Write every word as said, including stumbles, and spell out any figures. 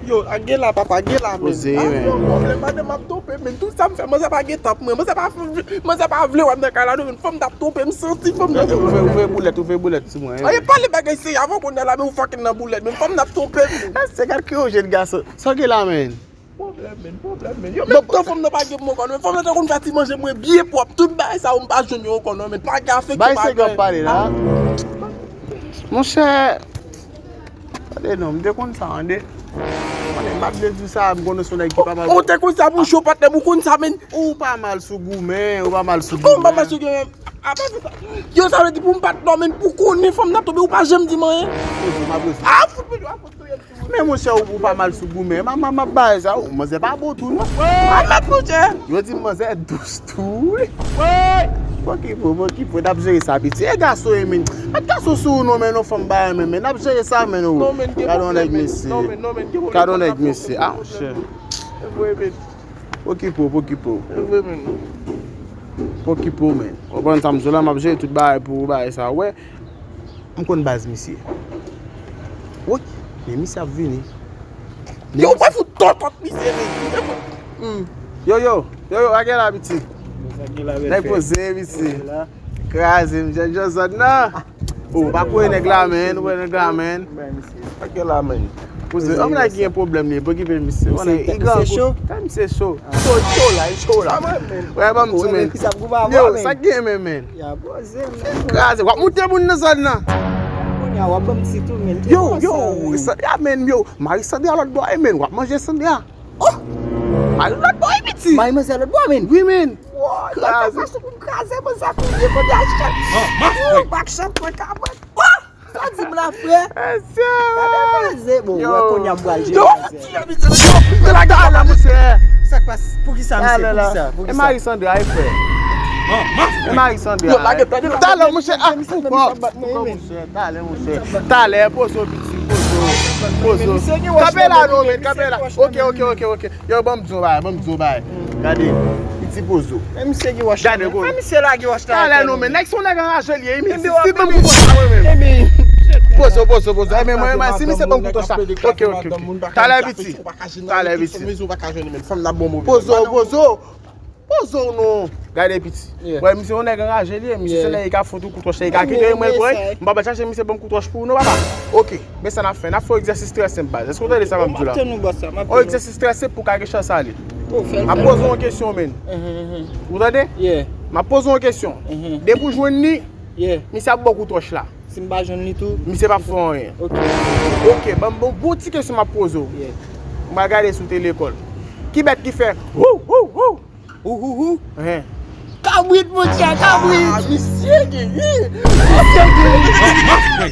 Yo, a gen la, papa, gen la, men. Poze, a, men. Yon pwoblèm, madanm ap twonpe, men. Tout sa m fè, manzè pa gen tan pou mwen. Manzè pa, manzè pa vle wè m nan kay la, non, men. Fanm t ap twonpe, m santi fanm nan. Ouvè, ouvè boulèt, ouvè boulèt sou mwen. Aye, pale bagay serye avan kounye a la, men ou fucking nan boulèt, men. Fanm nan ap twonpe m. Èske gad ki yon jèn gason? Sa w gen la, men? Pwoblèm, men, pwoblèm, men. Yo, menm tan fanm nan pa gen bon kòn, men fanm nan te konn fè ti manje mwen byen pwòp. Tout bagay sa yo, m pa jwenn yo ankò, non, men. Pa gen afeksyon, pa gen. Bay se k ap pale la. Monchè, tande non, m te konn sa, tande. Konnen, m pa t vle di sa, m konnen se yon nèg ki pa mal. Ou te konn sa pou cho patnè, ou konn sa, men. Ou pa mal sou goumen, ou pa mal sou goumen. Ou pa mal sou goumen. Apa se sa? Yo, sa vle di pou m pa t non, men, pou konnen fanm nan twonpe, ou pa janm di m anyen. Poze, m ap poze. A, fout mwen, a, fout mwen. Men monchè, ou, ou pa mal sou goumen. Manman, m ap bay sa, ou, manzè pa bon tou, non. A, mèt monchè. Yo di manzè dous tou, wi. Pokipo, pokipo, n ap jere sa, piti. E gason, e, men. Mèt gason sou ou, non, men, non, fanm ba, men, men. N ap jere sa, men, ou. Non, men, gen pwoblèm, men. Gade yon nèg, mesye. Non, men, non, men, gen pwoblèm. Gade yon nèg, mesye. A, monchè. E vre, men. Pokipo, pokipo. E vre, men. Pokipo, men. Ou konprann sa, m di w la, m ap jere tout bagay pou ou, bagay sa, wè. M konn baz misye. Woy, men misye ap vini. Yo, w pa fout tòtòt misye, men. Hmm. Yo, yo, yo, yo, lage la, piti. Nèg poze, misye. Kraze m, Jèn Jozòn nan. Oh, pa kouye nèg la, men, kouye nèg la, men. Lage la, men. Poze, anm nèg gen pwoblèm li, pokipe misye. Misye cho? Misye cho. Cho, cho la, cho la. Wè, ban m di, men. Yo, sa k gen, men, men? Kraze, w ap moute moun nan zòn nan. Kounye a w ap ban m ti tou, men. Yo, yo, Sandra, men, yo. Mari Sandra lòt bò, e, men, w ap manje Sandra. Oh! Mari lòt bò, e, piti. Mari manzè lòt bò, men. Wi, men. Kraze. Fason pou m kraze manzè kounye, kounye a chat. Ou bak chat mwen ka mwen. Oh! Sa di m la, frè? Gade manzè. Bon, wè kounye a m pral jere. Yo, yo, talè, monchè. Sa k pase? Poukisa, misye? Poukisa? E Mari Sandra, e frè. E Mari Sandra. Talè, monchè. Ah, fou kòb, fou kòb, monchè. Talè, monchè. Talè, pozo, piti, pozo. Pozo. Kanpe la, non, men, kanpe la. Ok, ok, ok, ok. Yo, ban m di w bagay, ban m di w bagay. Gade, piti pozo. Men misye gen wòch la, men. Gade, men misye lage wòch la. Talè non, men nèg se yon nèg anraje li ye, men si, si ban m kout wòch la, mwen menm. Pozo, pozo, pozo. E, men mwen, mwen, si misye ban m kout wòch la. Ok, ok, ok. Talè, piti. Talè, piti. Pozo, pozo. Pozo w non. Gade piti. Wè, misye yon nèg anraje li ye, misye se lè li ka fout ou kout wòch la, li ka kite mwen pran. M pa pral chache misye ban m kout wòch pou ou non, papa. Ok, men sa n ap fè, n ap fè yon egzèsis trè senp, baz. Èske w tande sa m ap di w la? Yon egzèsis trè senp pou w ka gen chans ale. M ap poze w yon kesyon, men. Ou tande? M ap poze w yon kesyon. Depi w jwenn li, misye ap ba w kout wòch la. Si m pa jwenn li tou, misye p ap fè w anyen. Ok, ban m bon, bon ti kesyon m ap poze w. M pral gade si w te lekòl. Ki bèt ki fè wou, wou, wou? Ou, ou, ou. Kabrit, monchè, kabrit. Ah, misye genyen. Misye genyen.